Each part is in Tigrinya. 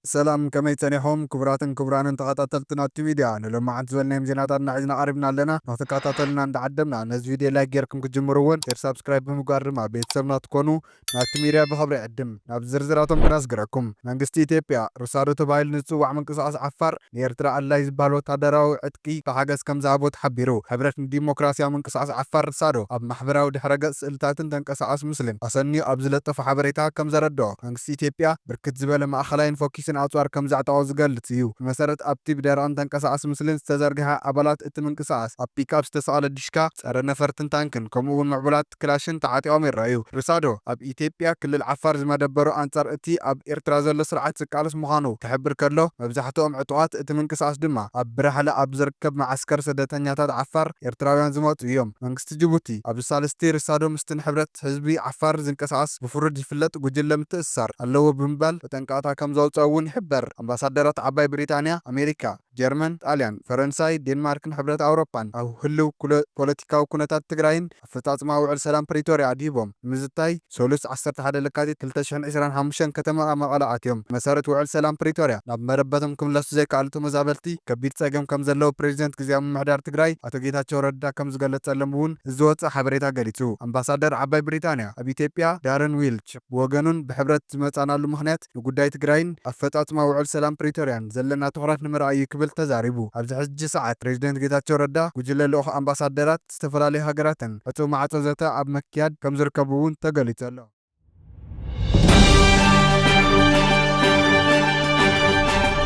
ሰላም፣ ከመይ ጸኒሖም? ክቡራትን ክቡራንን ተኸታተልቲ ናቲ ሚድያ፣ ንሎማዓንቲ ዝበልናዮም ዜናታትና ሒዝና ቀሪብና ኣለና። ንኽትከታተሉና እንዳዓደምና፣ ነዚ ቪድዮ ላይክ ጌርኩም ክትጅምሩ እውን፣ ሼር፣ ሳብስክራይብ ብምግባር ድማ ቤተሰብና ትኮኑ ናቲ ሚድያ ብኽብሪ ይዕድም። ናብ ዝርዝራቶም ክነስግረኩም። መንግስቲ ኢትዮጵያ፣ ርሳዶ ተባሂሉ ንዝጽዋዕ ምንቅስቓስ ዓፋር፣ ንኤርትራ ኣድላይ ዝበሃል ወታደራዊ ዕጥቂ ብሓገዝ ከም ዝሃቦ ተሓቢሩ። ሕብረት ንዲሞክራሲያዊ ምንቅስቓስ ዓፋር፣ ርሳዶ፣ ኣብ ማሕበራዊ ድሕረ ገጽ ስእልታትን ተንቀሳቓሲ ምስልን ኣሰንዩ ኣብ ዝለጠፎ ሓበሬታ ከም ዘረድኦ፣ መንግስቲ ኢትዮጵያ ብርክት ዝበለ ማእኸላይን ፎኪስን ኣጽዋር ከም ዘዕጠቖ ዝገልጽ እዩ። ብመሰረት ኣብቲ ብደረቕን ተንቀሳቓሲ ምስልን ዝተዘርግሐ፣ ኣባላት እቲ ምንቅስቓስ ኣብ ፒክኣፕ ዝተሰቕለ ዲሽካ፣ ጸረ ነፈርትን ታንክን፣ ከምኡ እውን ምዕቡላት ክላሽን ተዓጢቖም ይረኣዩ። ርሳዶ ኣብ ኢትዮጵያ ክልል ዓፋር ዝመደበሩ ኣንጻር እቲ ኣብ ኤርትራ ዘሎ ስርዓት ዝቃለስ ምዃኑ ክሕብር ከሎ፣ መብዛሕትኦም ዕጡቓት እቲ ምንቅስቓስ ድማ ኣብ ብራሕለ ኣብ ዝርከብ መዓስከር ስደተኛታት ዓፋር ኤርትራውያን ዝመጹ እዮም። መንግስቲ ጅቡቲ ኣብዚ ሳልስቲ ርሳዶ ምስቲ ንሕብረት ህዝቢ ዓፋር ዝንቀሳቐስ ብፍሩድ ዝፍለጥ ጉጅለ ምትእስሳር ኣለዎ ብምባል መጠንቀቕታ ከም ዘውፅኦ እውን ይሕበር። ኣምባሳደራት ዓባይ ብሪጣንያ፣ ኣሜሪካ፣ ጀርመን፣ ጣልያን፣ ፈረንሳይ፣ ዴንማርክን ሕብረት ኣውሮፓን ኣብ ህልው ኩለ-፣ ፖለቲካዊ ኩነታት ትግራይን ኣፈጻጽማ ውዕል ሰላም ፕሪቶርያ ኣድሂቦም ንምዝታይ ሰሉስ ዓሰርተ ሓደ ለካቲት ክልተ ሽሕን ዕስራን ሓሙሽተን ከተማ መቐለ ኣትዮም። መሰረት ውዕል ሰላም ፕሪቶርያ ናብ መረበቶም ክምለሱ ዘይከኣሉ ተመዛበልቲ ከቢድ ጸገም ከም ዘለዉ ፕሬዚደንት ግዝያዊ ምምሕዳር ትግራይ ኣቶ ጌታቸው ረዳ ከም ዝገለጸሎም እውን ዝወጸ ሓበሬታ ገሊጹ። ኣምባሳደር ዓባይ ብሪጣንያ ኣብ ኢትዮጵያ ዳረን ዊልች ብወገኑን ብሕብረት ዝመጻናሉ ምኽንያት ንጉዳይ ትግራይን ኣፈጻጽማ ውዕል ሰላም ፕሪቶርያን ዘለና ትኹረት ንምርኣይ እዩ ክብል ተዛሪቡ። ኣብዚ ሕጂ ሰዓት ፕሬዚደንት ጌታቸው ረዳ ጉጅለ ልኡኽ ኣምባሳደራት ዝተፈላለዩ ሃገራትን ዕጹው ማዕጾ ዘተ ኣብ መክያድ ከም ዝርከቡ እውን ተገሊጹ ኣሎ።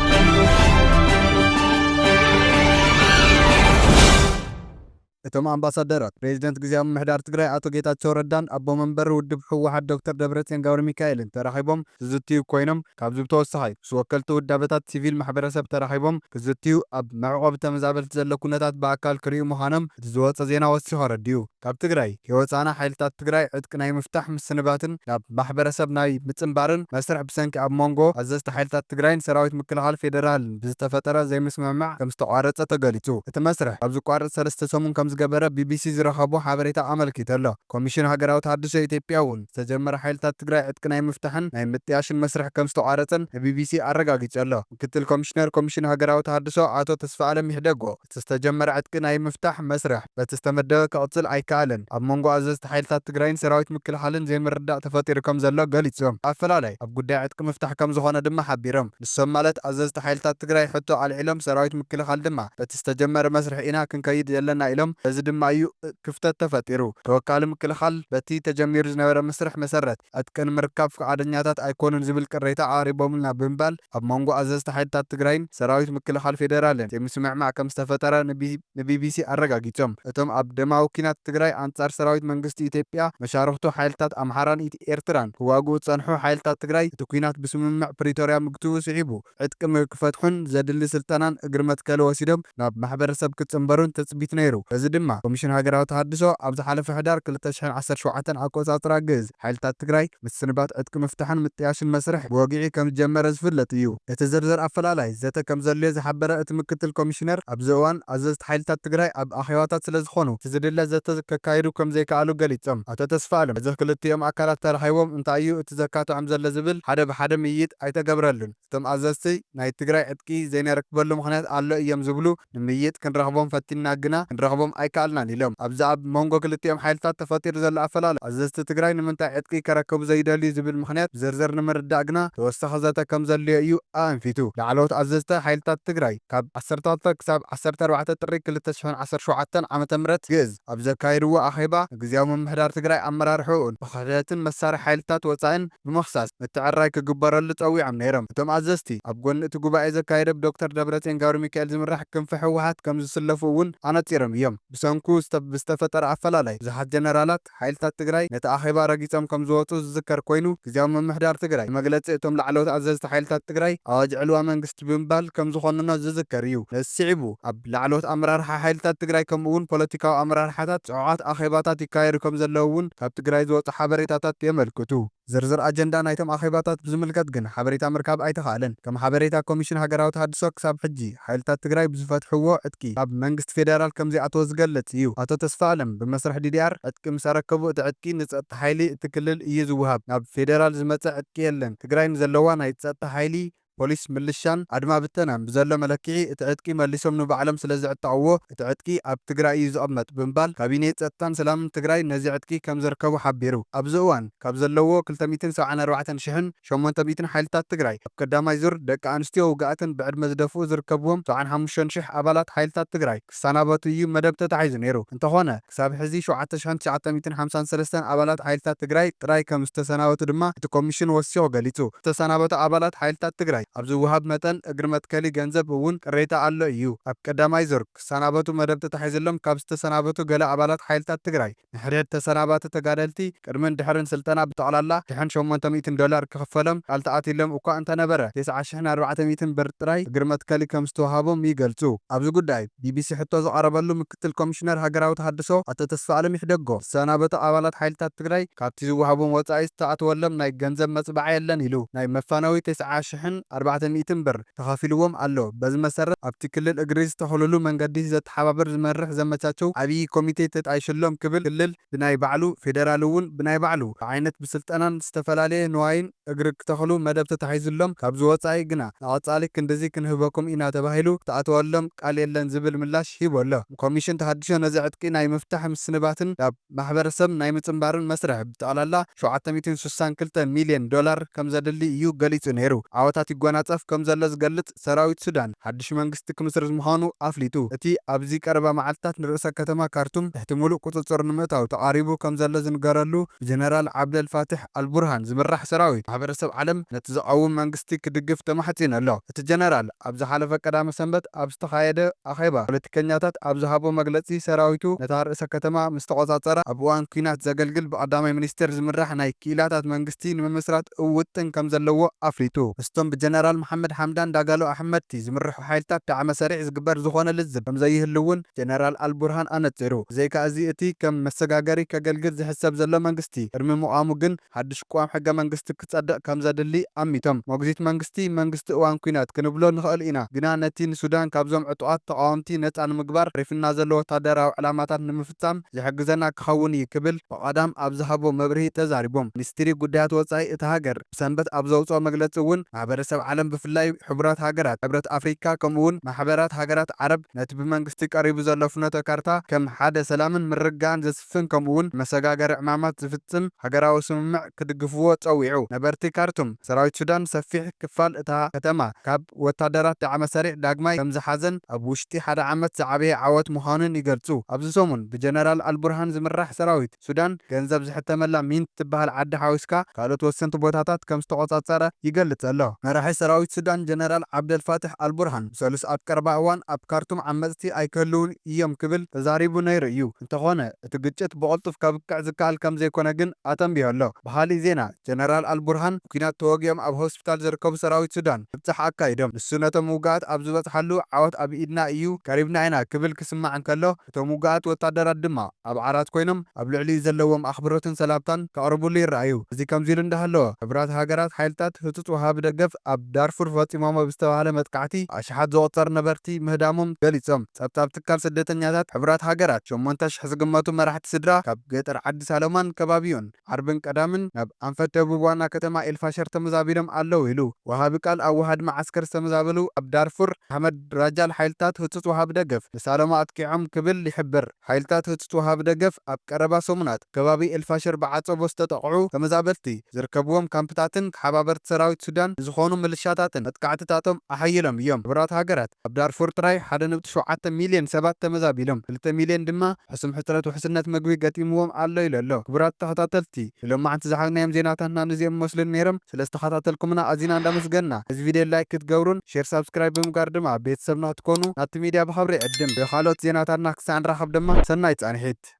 እቶም ኣምባሳደራት፣ ፕሬዚደንት ግዝያዊ ምምሕዳር ትግራይ ኣቶ ጌታቸው ረዳን ኣቦ መንበር ውድብ ህወሓት ዶክተር ደብረጽዮን ገብረ ሚካኤልን ተራኺቦም ክዝትዩ ኮይኖም፣ ካብዚ ብተወሳኺ ምስ ወከልቲ ውዳበታት ሲቪል ማሕበረሰብ ተራኺቦም ክዝትዩ፣ ኣብ መዕቆቢ ተመዛበልቲ ዘሎ ኩነታት ብኣካል ክርእዩ ምዃኖም እቲ ዝወጸ ዜና ወሲኹ ኣረዲኡ። ካብ ትግራይ ከይወጻእና ሓይልታት ትግራይ ዕጥቂ ናይ ምፍታሕ ምስንባትን ናብ ማሕበረሰብ ናይ ምጽንባርን መስርሕ ብሰንኪ ኣብ መንጎ ኣዘዝቲ ሓይልታት ትግራይን ሰራዊት ምክልኻል ፌደራልን ብዝተፈጠረ ዘይምስምማዕ ከም ዝተቋረጸ ተገሊጹ። እቲ መስርሕ ካብ ዝቋረጽ ሰለስተ ሰሙን ከም ዝገበረ ቢቢሲ ዝረኸቦ ሓበሬታ ኣመልኪቱ ኣሎ። ኮሚሽን ሃገራዊ ተሃድሶ ኢትዮጵያ እውን ዝተጀመረ ሓይልታት ትግራይ ዕጥቂ ናይ ምፍታሕን ናይ ምጥያሽን መስርሕ ከም ዝተቋረጸን ንቢቢሲ ኣረጋጊጹ ኣሎ። ምክትል ኮሚሽነር ኮሚሽን ሃገራዊ ተሃድሶ ኣቶ ተስፋኣለም ይሕደጎ፣ እቲ ዝተጀመረ ዕጥቂ ናይ ምፍታሕ መስርሕ በቲ ዝተመደበ ክቕጽል ኣይከኣለን። ኣብ መንጎ ኣዘዝቲ ሓይልታት ትግራይን ሰራዊት ምክልኻልን ዘይምርዳእ ተፈጢሩ ከም ዘሎ ገሊጾም። ኣፈላላይ ኣብ ጉዳይ ዕጥቂ ምፍታሕ ከም ዝኾነ ድማ ሓቢሮም። ንሶም ማለት ኣዘዝቲ ሓይልታት ትግራይ ሕቶ ኣልዒሎም፣ ሰራዊት ምክልኻል ድማ በቲ ዝተጀመረ መስርሕ ኢና ክንከይድ ዘለና ኢሎም። በዚ ድማ እዩ ክፍተት ተፈጢሩ። ተወካሊ ምክልኻል በቲ ተጀሚሩ ዝነበረ መስርሕ መሰረት ዕጥቂ ንምርካብ ፍቓደኛታት ኣይኮኑን ዝብል ቅሬታ ኣቕሪቦምልና ብምባል ኣብ መንጎ ኣዘዝቲ ሓይልታት ትግራይን ሰራዊት ምክልኻል ፌደራልን ዘይምስምዕማዕ ከም ዝተፈጠረ ንቢ-፣ ንቢቢሲ ኣረጋጊጾም። እቶም ኣብ ደማዊ ኲናት ትግራይ ኣንጻር ሰራዊት መንግስቲ ኢትዮጵያ መሻርኽቱ ሓይልታት ኣምሓራን ኢት-፣ ኤርትራን ክዋግኡ ዝጸንሑ ሓይልታት ትግራይ፣ እቲ ኲናት ብስምምዕ ፕሪቶርያ ምግትኡ ስዒቡ ዕጥቂ ክፈትሑን ዘድሊ ስልጠናን እግሪ መትከሊ ወሲዶም ናብ ማሕበረሰብ ክጽንበሩን ትጽቢት ነይሩ። በዚ ድማ ኮሚሽን ሃገራዊ ተሃድሶ ኣብ ዝሓለፈ ሕዳር ክልተ ሽሕን ዓሰርተ ሸውዓተን ኣቆጻጽራ ግእዝ ሓይልታት ትግራይ ምስንባት ዕጥቂ ምፍታሕን ምጥያሽን መስርሕ ብወግዒ ከም ዝጀመረ ዝፍለጥ እዩ። እቲ ዝርዝር ኣፈላላይ ዘተ ከም ዘድልዮ ዝሓበረ እቲ ምክትል ኮሚሽነር፣ ኣብዚ እዋን ኣዘዝቲ ሓይልታት ትግራይ ኣብ ኣኼባታት ስለ ዝኾኑ፣ እቲ ዝድለ ዘተ ከካይዱ ከም ዘይከኣሉ ገሊጾም። ኣቶ ተስፋኣለም፣ በዚ ክልቲኦም ኣካላት ተራኺቦም እንታይ እዩ እቲ ዘካትዖም ዘሎ ዝብል ሓደ ብሓደ ምይይጥ ኣይተገብረሉን። እቶም ኣዘዝቲ ናይ ትግራይ ዕጥቂ ዘይነረክበሉ ምኽንያት ኣሎ እዮም ዝብሉ፣ ንምይይጥ ክንረኽቦም ፈቲንና ግና ክንረኽቦም ኣይከኣልናን ኢሎም። ኣብዚ ኣብ መንጎ ክልቲኦም ሓይልታት ተፈጢሩ ዘሎ ኣፈላለ ኣዘዝቲ ትግራይ ንምንታይ ዕጥቂ ከረክቡ ዘይደልዩ ዝብል ምኽንያት ዝርዝር ንምርዳእ ግና ተወሳኺ ዘተ ከም ዘድልዮ እዩ ኣኣንፊቱ። ላዕለዎት ኣዘዝቲ ሓይልታት ትግራይ ካብ ዓሰርተ ክልተ ክሳብ ዓሰርተ ኣርባዕተ ጥሪ ክልተ ሽሕን ዓሰርተ ሸውዓተን ዓመተ ምህረት ግእዝ ኣብ ዘካየድዎ ኣኼባ፣ ንግዝያዊ ምምሕዳር ትግራይ ኣመራርሕኡን ብክሕደትን መሳርሒ ሓይልታት ወጻእን ብምኽሳስ ምትዕርራይ ክግበረሉ ጸዊዖም ነይሮም። እቶም ኣዘዝቲ ኣብ ጎኒ እቲ ጉባኤ ዘካየደ ብዶክተር ደብረጽዮን ገብረሚካኤል ዝምራሕ ክንፊ ህወሓት ከም ዝስለፉ እውን ኣነጺሮም እዮም። ብሰንኩ ዝተ-፣ ብዝተፈጠረ ኣፈላላይ ብዙሓት ጀነራላት ሓይልታት ትግራይ ነቲ ኣኼባ ረጊጾም ከም ዝወጹ ዝዝከር ኮይኑ፣ ግዝያዊ ምምሕዳር ትግራይ ብመግለጺ እቶም ላዕለዎት ኣዘዝቲ ሓይልታት ትግራይ ኣዋጅ ዕልዋ መንግስቲ ብምባል ከም ዝኾነኖ ዝዝከር እዩ። ነዚ ስዒቡ ኣብ ላዕለዎት ኣመራርሓ ሓይልታት ትግራይ ከምኡ እውን ፖለቲካዊ ኣመራርሓታት ጽዑቓት ኣኼባታት ይካየዱ ከም ዘለዉ እውን ካብ ትግራይ ዝወጹ ሓበሬታታት የመልክቱ። ዝርዝር ኣጀንዳ ናይቶም ኣኼባታት ብዝምልከት ግን ሓበሬታ ምርካብ ኣይተኻእለን። ከም ሓበሬታ ኮሚሽን ሃገራዊ ተሃድሶ፣ ክሳብ ሕጂ ሓይልታት ትግራይ ብዝፈትሕዎ ዕጥቂ ካብ መንግስቲ ፌደራል ከም ዘይኣተወ ዝገልጽ እዩ። ኣቶ ተስፋ ኣለም ብመስርሕ ዲዲኣር ዕጥቂ ምስ ኣረከቡ፣ እቲ ዕጥቂ ንጸጥታ ሓይሊ እቲ ክልል እዩ ዝወሃብ፣ ናብ ፌደራል ዝመጸ ዕጥቂ የለን። ትግራይ ንዘለዋ ናይ ጸጥታ ሓይሊ ፖሊስ፣ ምልሻን ኣድማ ብተናን ብዘሎ መለክዒ እቲ ዕጥቂ መሊሶም ንባዕሎም ስለ ዝዕጠቕዎ እቲ ዕጥቂ ኣብ ትግራይ እዩ ዝቕመጥ ብምባል ካቢኔ ጸጥታን ሰላምን ትግራይ ነዚ ዕጥቂ ከም ዘርከቡ ሓቢሩ። ኣብዚ እዋን ካብ ዘለዎ ክልተ ሚእትን ሰብዓን ኣርባዕተን ሽሕን ሸሞንተ ሚእትን ሓይልታት ትግራይ ኣብ ቀዳማይ ዙር ደቂ ኣንስትዮ ውግኣትን ብዕድመ ዝደፍኡ ዝርከብዎም ሰብዓን ሓሙሽተን ሽሕ ኣባላት ሓይልታት ትግራይ ክሰናበቱ እዩ መደብ ተታሒዙ ነይሩ። እንተኾነ ክሳብ ሕዚ ሸውዓተ ሽሕን ትሽዓተ ሚእትን ሓምሳን ሰለስተን ኣባላት ሓይልታት ትግራይ ጥራይ ከም ዝተሰናበቱ ድማ እቲ ኮሚሽን ወሲኹ ገሊጹ። ዝተሰናበቱ ኣባላት ሓይልታት ትግራይ ኣብ ዝወሃብ መጠን እግሪ መትከሊ ገንዘብ እውን ቅሬታ ኣሎ እዩ። ኣብ ቀዳማይ ዙር ክሰናበቱ መደብ ተታሒዝሎም ካብ ዝተሰናበቱ ገለ ኣባላት ሓይልታት ትግራይ ንሕድሕድ ተሰናባቲ ተጋደልቲ ቅድምን ድሕርን ስልጠና ብጠቕላላ ድሕን ሸሞንተ ሚእትን ዶላር ክኽፈሎም ቃል ተኣትዩሎም እኳ እንተነበረ፣ ተስዓ ሽሕን ኣርባዕተ ሚእትን ብር ጥራይ እግሪ መትከሊ ከም ዝተዋሃቦም ይገልጹ። ኣብዚ ጉዳይ ቢቢሲ ሕቶ ዝቐረበሉ ምክትል ኮሚሽነር ሃገራዊ ተሃድሶ ኣቶ ተስፋኣለም ይሕደጎ፣ ዝሰናበቱ ኣባላት ሓይልታት ትግራይ ካብቲ ዝወሃቦም ወጻኢ ዝተኣትወሎም ናይ ገንዘብ መጽባዓ የለን ኢሉ። ናይ መፋነዊ ተስዓ ሽሕን ኣርባዕተ ሚእትን ብር ተኸፊልዎም ኣሎ። በዚ መሰረት ኣብቲ ክልል እግሪ ዝተኽልሉ መንገዲ ዘተሓባብር ዝመርሕ ዘመቻቸው ዓብዪ ኮሚቴ ተጣይሽሎም ክብል ክልል ብናይ ባዕሉ ፌደራል እውን ብናይ ባዕሉ ዓይነት ብስልጠናን ዝተፈላለየ ንዋይን እግሪ ክተኽሉ መደብ ተታሒዙሎም ካብ ዝወፃኢ ግና ንቐፃሊ ክንድዚ ክንህበኩም ኢና ተባሂሉ ዝተኣተወሎም ቃል የለን ዝብል ምላሽ ሂቡ ኣሎ። ኮሚሽን ተሃድሾ ነዚ ዕጥቂ ናይ ምፍታሕ ምስንባትን ናብ ማሕበረሰብ ናይ ምፅንባርን መስርሕ ብጠቕላላ ሸውዓተ ሚእትን ስሳን ክልተ ሚልዮን ዶላር ከም ዘድሊ እዩ ገሊጹ ነይሩ። ዓወታት ይጎናጸፍ ከም ዘሎ ዝገልጽ ሰራዊት ሱዳን ሓድሽ መንግስቲ ክምስርት ምዃኑ ኣፍሊጡ። እቲ ኣብዚ ቀረባ መዓልታት ንርእሰ ከተማ ካርቱም ትሕቲ ሙሉእ ቁጽጽር ንምእታው ተቓሪቡ ከም ዘሎ ዝንገረሉ ብጀነራል ዓብደል ፋትሕ ኣልቡርሃን ዝምራሕ ሰራዊት ማሕበረሰብ ዓለም ነቲ ዝቐውም መንግስቲ ክድግፍ ተማሕጺኑ ኣሎ። እቲ ጀነራል ኣብ ዝሓለፈ ቀዳመ ሰንበት ኣብ ዝተኻየደ ኣኼባ ፖለቲከኛታት ኣብ ዝሃቦ መግለጺ ሰራዊቱ ነታ ርእሰ ከተማ ምስ ተቖጻጸረ ኣብ እዋን ኲናት ዘገልግል ብቐዳማይ ሚኒስቴር ዝምራሕ ናይ ክኢላታት መንግስቲ ንምምስራት ውጥን ከም ዘለዎ ኣፍሊጡ። ምስቶም ብጀነራል መሓመድ ሓምዳን ዳጋሎ ኣሕመድቲ ዝምርሑ ሓይልታት ዳዕመ ሰሪዕ ዝግበር ዝኾነ ልዝብ ከም ዘይህሉ እውን ጀነራል ኣልቡርሃን ኣነጺሩ። ብዘይካ እዚ እቲ ከም መሰጋገሪ ከገልግል ዝሕሰብ ዘሎ መንግስቲ ቅድሚ ምቋሙ ግን ሓድሽ ቅዋም ሕገ መንግስቲ ክጸድቕ ከም ዘድሊ ኣሚቶም። ሞግዚት መንግስቲ መንግስቲ እዋን ኲናት ክንብሎ ንኽእል ኢና፣ ግና ነቲ ንሱዳን ካብዞም ዕጡቓት ተቓወምቲ ነጻ ንምግባር ተሪፍና ዘሎ ወታደራዊ ዕላማታት ንምፍጻም ዝሕግዘና ክኸውን እዩ ክብል ብቐዳም ኣብ ዝሃቦ መብርሂ ተዛሪቦም። ሚኒስትሪ ጉዳያት ወጻኢ እታ ሃገር ብሰንበት ኣብ ዘውፅኦ መግለፂ እውን ማሕበረሰብ ዓለም ብፍላይ ሕቡራት ሃገራት፣ ሕብረት ኣፍሪካ ከምኡ እውን ማሕበራት ሃገራት ዓረብ ነቲ ብመንግስቲ ቀሪቡ ዘሎ ፍኖተ ካርታ ከም ሓደ ሰላምን ምርግጋእን ዘስፍን ከምኡ እውን መሰጋገሪ ዕማማት ዝፍፅም ሃገራዊ ስምምዕ ክድግፍዎ ጸዊዑ። ነበርቲ ካርቱም ሰራዊት ሱዳን ሰፊሕ ክፋል እታ ከተማ ካብ ወታደራት ዳዕመ ሰሪዕ ዳግማይ ከም ዝሓዘን ኣብ ውሽጢ ሓደ ዓመት ዝዓበየ ዓወት ምዃኑን ይገልጹ። ኣብዚ ሰሙን ብጀነራል ኣልቡርሃን ዝምራሕ ሰራዊት ሱዳን ገንዘብ ዝሕተመላ ሚንት ትበሃል ዓዲ ሓዊስካ ካልኦት ወሰንቲ ቦታታት ከም ዝተቖጻጸረ ይገልጽ ኣሎ። መራሒ ሰራዊት ሱዳን ጀነራል ዓብደል ፋትሕ ኣልቡርሃን ብሰሉስ ኣብ ቀረባ እዋን ኣብ ካርቱም ዓመጽቲ ኣይክህልውን እዮም ክብል ተዛሪቡ ነይሩ እዩ። እንተኾነ እቲ ግጭት ብቕልጡፍ ከብቅዕ ዝከኣል ከም ዘይኮነ ግን ኣተንቢሁ ኣሎ። ብኻሊእ ዜና ጀነራል ኣልቡርሃን ኲናት ተወጊኦም ኣብ ሆስፒታል ዝርከቡ ሰራዊት ሱዳን ምብጻሕ ኣካይዶም። ንሱ ነቶም ውግኣት ኣብ ዝበጽሓሉ ዓወት ኣብ ኢድና እዩ፣ ቀሪብና ኢና ክብል ክስማዕ እንከሎ እቶም ውግኣት ወታደራት ድማ ኣብ ዓራት ኮይኖም ኣብ ልዕሊኡ ዘለዎም ኣኽብሮትን ሰላምታን ከቕርቡሉ ይረኣዩ። እዚ ከምዚ ኢሉ እንዳሃለወ፣ ሕቡራት ሃገራት ሓይልታት ህጹጽ ወሃቢ ደገፍ ኣብ ዳርፉር ፈጺሞሞ ብዝተባህለ መጥቃዕቲ ኣሽሓት ዝቑጸር ነበርቲ ምህዳሞም ገሊጾም። ጸብጻብ ትካል ስደተኛታት ሕቡራት ሃገራት ሸሞንተ ሽሕ ዝግመቱ መራሕቲ ስድራ ካብ ገጠር ዓዲ ሳለማን ከባቢኡን ዓርብን ቀዳምን ናብ ኣንፈት ደቡብ ዋና ከተማ ኤልፋሸር ተመዛቢሎም ኣለዉ ኢሉ። ወሃቢ ቃል ኣዋሃድ መዓስከር ዝተመዛበሉ ኣብ ዳርፉር ኣሕመድ ራጃል ሓይልታት ህጹጽ ወሃቢ ደገፍ ንሳለማ ኣጥቂዖም ክብል ይሕብር። ሓይልታት ህጹጽ ወሃቢ ደገፍ ኣብ ቀረባ ሰሙናት ከባቢ ኤልፋሸር ብዓጸቦ ዝተጠቕዑ ተመዛበልቲ ዝርከብዎም ካምፕታትን ተሓባበርቲ ሰራዊት ሱዳን ንዝኾኑ ምልሻታትን መጥቃዕትታቶም ኣሓይሎም እዮም። ሕቡራት ሃገራት ኣብ ዳርፉር ጥራይ ሓደ ነጥቢ ሸውዓተ ሚልዮን ሰባት ተመዛቢሎም፣ ክልተ ሚልዮን ድማ ሕሱም ሕጽረት ውሕስነት ምግቢ ገጢምዎም ኣሎ ኢሉ ኣሎ። ክቡራት ተኸታተልቲ፣ ንሎማዓንቲ ዝሓዝናዮም ዜናታትና ንዚኦም መስሉ ነይሮም። ስለ ዝተኸታተልኩምና ኣዚና እንዳመስገንና፣ እዚ ቪድዮ ላይክ ክትገብሩን ሼር ሳብስክራይብ ብምግባር ድማ ቤተሰብና ክትኮኑ ናቲ ሚድያ ብኸብሪ ይዕድም። ብኻልኦት ዜናታትና ክሳዕ ንራኸብ ድማ ሰናይ ጻንሒት።